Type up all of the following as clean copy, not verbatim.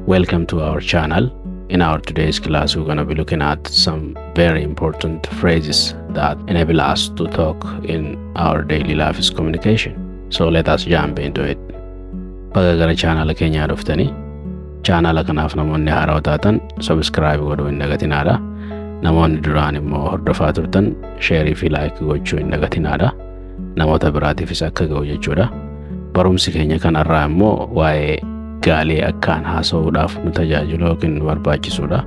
Welcome to our channel. In our today's class, we're going to be looking at some very important phrases that enable us to talk in our daily life's communication. So let us jump into it. Baga gara chaanala keenyaa dhuftanii, chaanala kanaaf namoonni haarawaa taatan subscribe godhuu hin dagatinaadha. Namoonni duraan immoo hordofaa turtan share fi like gochuu hin dagatinaadha. Namoota biraatiifis akka ga'u jechuudha. Barumsi keenya kanarraa immoo waa'ee gaalee akkaan haasa'uudhaaf nu tajaajilu yookiin nu barbaachisuudha.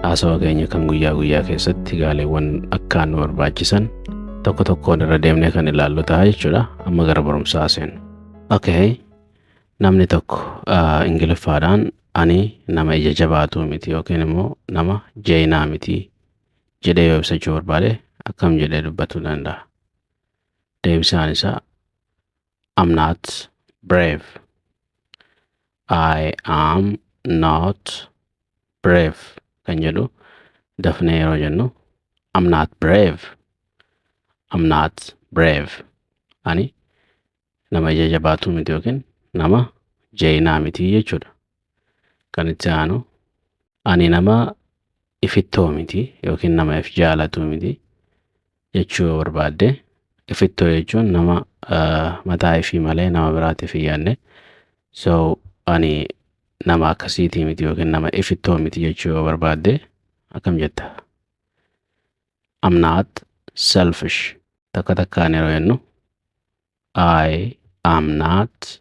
Haasawa keenya kan guyyaa guyyaa keessatti gaaleewwan akkaan nu barbaachisan tokko tokkoon irra deemnee kan ilaallu ta'a jechuudha. Amma gara barumsaa seenu. Okay. Namni tokko Ingiliffaadhaan "Ani nama ija jabaatuu miti" yookiin immoo "Nama jeenaa miti" jedhee yoo ibsachuu barbaade akkam jedhee dubbachuu danda'a? Deebisaan isaa "I'm not brave." "I am not brave" kan jedhu dafnee yeroo jennu "I'm not brave. I'm not brave." Ani nama ija jabaatuu miti yookiin nama jeenaa miti jechuudha. Kan itti aanu, "Ani nama ifittoo miti" yookiin "Nama if jaalatuu miti" jechuu yoo barbaadde, ifittoo jechuun nama mataa ifii malee nama biraatiif hin yaadne. So "Ani nama akkasiitii miti" yookiin "Nama ifittoo miti" jechuu yoo barbaadde akkam jetta? I'm not selfish. Takka takkaan yeroo jennu "I am not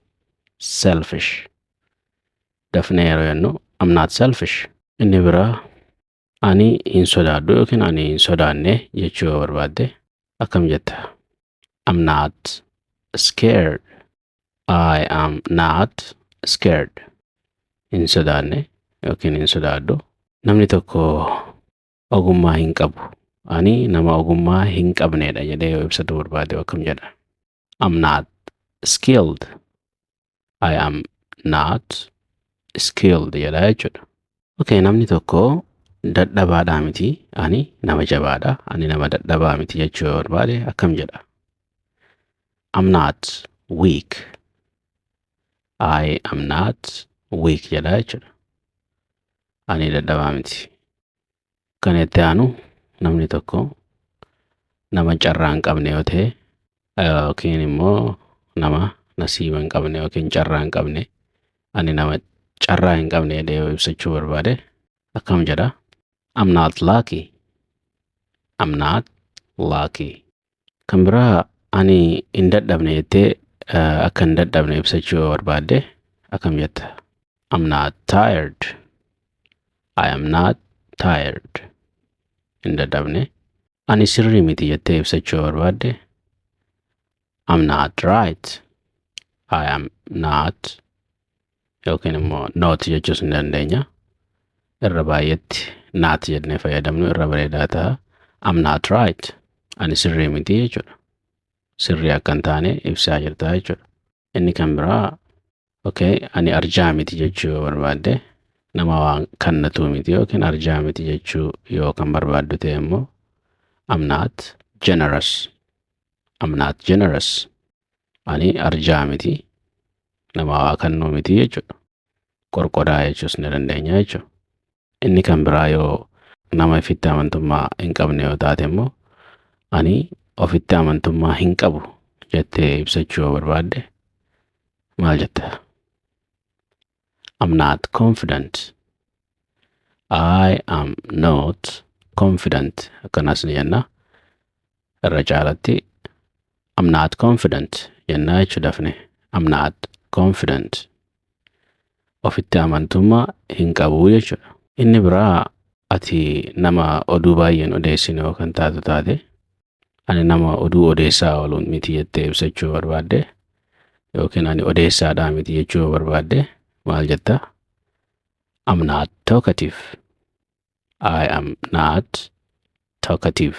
selfish." Dafnee yeroo jennu "I'm not selfish." Inni biraa, "Ani hin sodaadhu" yookiin "Ani hin sodaanne" jechuu yoo barbaadde akkam jetta? I'm not scared. I am not scared. Hin sodaanne yookiin hin sodaadhu. Namni tokko ogummaa hin qabu. "Ani nama ogummaa hin qabnedha" jedhee yoo ibsatu barbaade akkam jedha? I'm not skilled. "I am not skilled" jedha jechuudha. Okay, namni tokko dadhabaadhaa miti. "Ani nama jabaadha. Ani nama dadhabaa miti" jechuu yoo barbaade akkam jedha? I'm not weak. "I am not weak" jedha jechuudha. Ani dadhabaa miti. Kan itti aanu, namni tokko nama carraa hin qabne yoo ta'e yookiin immoo nama nasiiba hin qabne yookiin carraa hin qabne, "Ani nama carraa hin qabne" jedhee yoo ibsachuu barbaade akkam jedha? I'm not lucky. I'm not lucky. Kan biraa, "Ani hin dadhabne" jettee akka hin dadhabne ibsachuu yoo barbaadde akkam jetta? I'm not tired. I am not tired. Hin dadhabne. "Ani sirrii miti" jettee ibsachuu yoo barbaadde I'm not right. I am not yookiin immoo not jechuus ni dandeenya. Irra baay'eetti not jennee fayyadamnu irra bareedaa ta'a. I'm not right. Ani sirrii miti jechuudha. Sirrii akka hin taane ibsaa jirta jechuudha. Inni kan biraa, okay, "Ani arjaa miti" jechuu yoo barbaadde, nama waan kennatuu miti yookiin arjaa miti jechuu yoo kan barbaaddu ta'e immoo I'm not generous. I'm not generous. Ani arjaa miti. Nama waa kennuu miti jechuudha. Qorqodaa jechuus ni dandeenya jechuudha. Inni kan biraa, yoo nama ofitti amantummaa hin qabne yoo taate immoo, "Ani ofitti amantummaa hin qabu" jettee ibsachuu yoo barbaadde maal jetta? I'm not confident. I am not confident. Akkanas ni jenna. Irra caalatti "I'm not confident" jennaa jechuu dafne. I'm not confident. Ofitti amantummaa hin qabu jechuudha. Inni biraa, ati nama oduu baay'een odeessine yoo kan taatu taate, "Ani nama oduu odeessaa ooluun miti" jettee ibsachuu barbaadde yookiin "Ani odeessaadhaa miti" jechuu yoo barbaadde maal jetta? I'm not talkative. I am not talkative.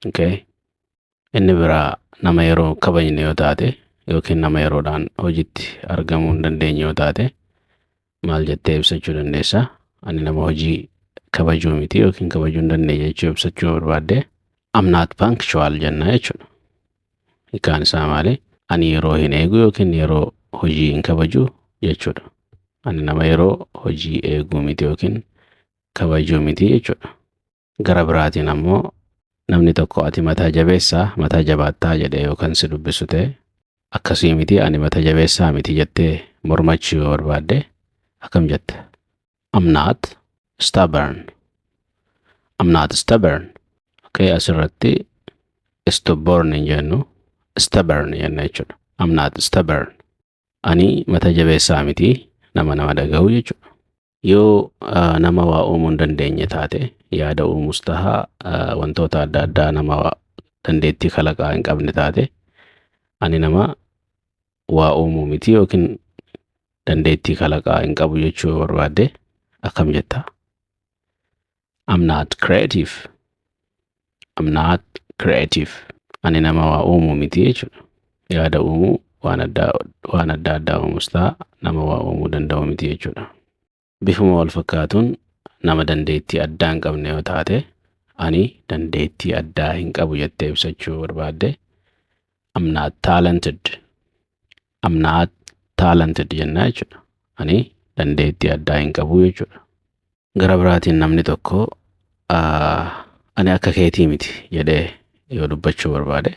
Okay. Inni biraa, nama yeroo kabajne yoo taate yookiin nama yeroodhaan hojiitti argamuu hin dandeenye yoo taate maal jettee ibsachuu dandeessa? "Ani nama hojii kabajuu miti" yookiin "kabajuu hin dandeenye" jechuu ibsachuu yoo barbaadde "I'm not punctual" jenna jechuudha. Hiikkaan isaa maali? Ani yeroo hin eegu yookiin yeroo hojii hin kabaju jechuudha. Ani nama yeroo hojii eeguu miti yookiin kabajuu miti jechuudha. Gara biraatiin ammoo namni tokko ati mataa jabeessaa, mataa jabaattaa jedhee yookaan si dubbisu ta'e, akkasii miti, ani mata jabeessaa miti jettee mormachuu yoo barbaadde akkam jetta? I'm not stubborn. I'm not stubborn. Okay, asirratti stubborn hin jennu, stubborn jenna jechuudha. I'm not stubborn. Ani mata jabeessaa miti, nama nama dhaga'u jechuudha. Yoo nama waa uumuu hin dandeenye taate, yaada uumuus tahaa wantoota adda addaa, nama dandeettii kalaqaa hin qabne taate, ani nama waa uumuu miti yookiin dandeettii kalaqaa hin qabu jechuu yoo barbaadde akkam jetta? I'm not creative. I'm not creative. Ani nama waa uumuu miti jechuudha. Yaada uumuu, waan adda addaa uumuus ta'a, nama waa uumuu danda'u miti jechuudha. Bifuma wal fakkaatuun nama dandeettii addaa hin qabne yoo taate, ani dandeettii addaa hin qabu jettee ibsachuu barbaadde, I'm not talented. I'm not talented jennaa jechuudha. Ani dandeettii addaa hin qabu jechuudha. Gara biraatiin namni tokko ani akka keetii miti jedhee yoo dubbachuu barbaade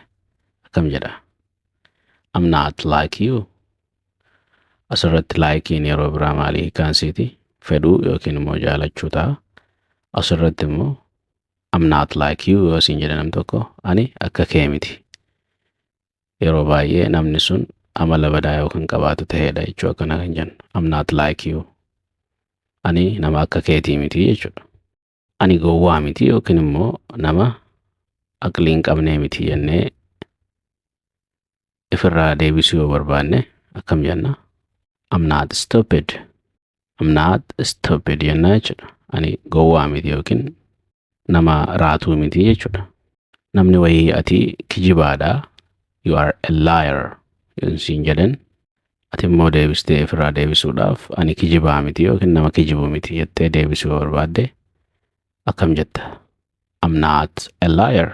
akkam jedha? I'm not like you. Asirratti likeiin yeroo biraa maalii hiikkaan siiti? Fedhuu yookiin immoo jaalachuu ta'a. Asirratti immoo I'm not like you yoo siin jedhe nam tokko, ani akka kee miti. Yeroo baay'ee namni sun amala badaa yoo kan qabaatu ta'edha jechuu akkana kan jennu. I'm not like you. Ani nama akka keetii miti jechuudha. Ani gowwaa miti yookiin immoo nama aqlii hin qabnee miti jennee ifirraa deebisuu yoo barbaanne akkam jenna? I'm not stupid. I'm not stupid jennaa jechuudha. Ani gowwaa miti yookiin nama raatuu miti jechuudha. Namni wayii ati kijibaadha. You are a liar yoon siin jedhan, ati immoo deebistee ofirraa deebisuudhaaf ani kijibaa miti yookiin nama kijibu miti jettee deebisuu yoo barbaadde akkam jetta? I'm not a liar.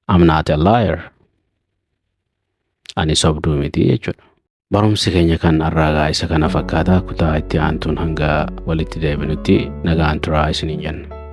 I'm not a liar. Ani sobduu miti jechuudha. Barumsi keenya kan har'aa isa kana fakkaata. Kutaa itti aantuun hanga walitti deebinutti nagaan turaa isiniin jenna.